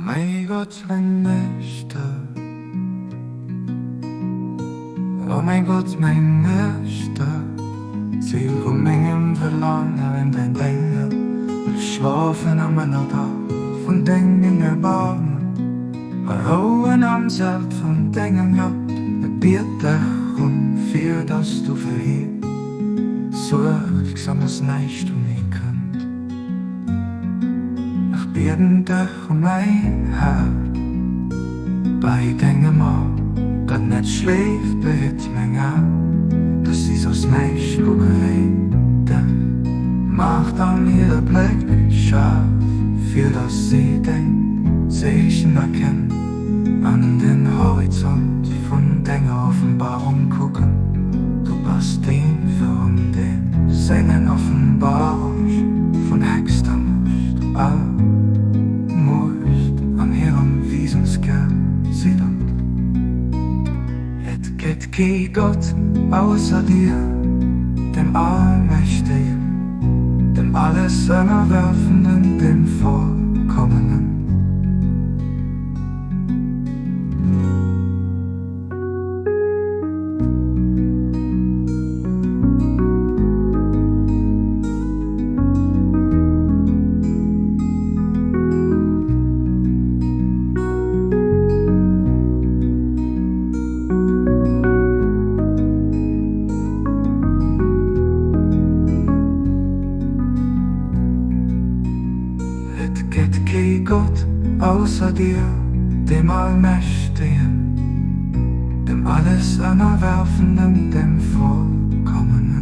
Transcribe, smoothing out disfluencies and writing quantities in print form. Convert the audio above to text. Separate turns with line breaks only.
Mäi Gott, mäin Meeschter, O mäi Gott, mäin Meeschter, Zil vu mengem Verlaangen, däin Dénger wëll schlofen am Ënnerdach vun dengem Erbaarmen a rouen am Zelt vun dengem Gott. Ech biet dech un, fir dass du fir hie suergs an dass näischt un hie kënnt. Ech bieden dech, O mäin Här, bei dengem A, dat net schléift, behitt meng A, dass si soss näischt kucke wéi dech. Maach dann hire Bléck schaarf, fir dass si deng Zeechen erkennen an den Horizont vun denger Offenbarung kucken. Du bass deen, virun deem sengen Offenbarung vun héchster Muecht all Muecht an hirem Wiesenskär ziddert. Et gëtt kee Gott ausser dir, dem Allmächtegen, dem alles Ënnerwerfenden, dem Vollkommenen. Et gëtt kee Gott ausser dir, dem Allmächtegen, dem Alles-Ënnerwerfenden, dem Vollkommenen.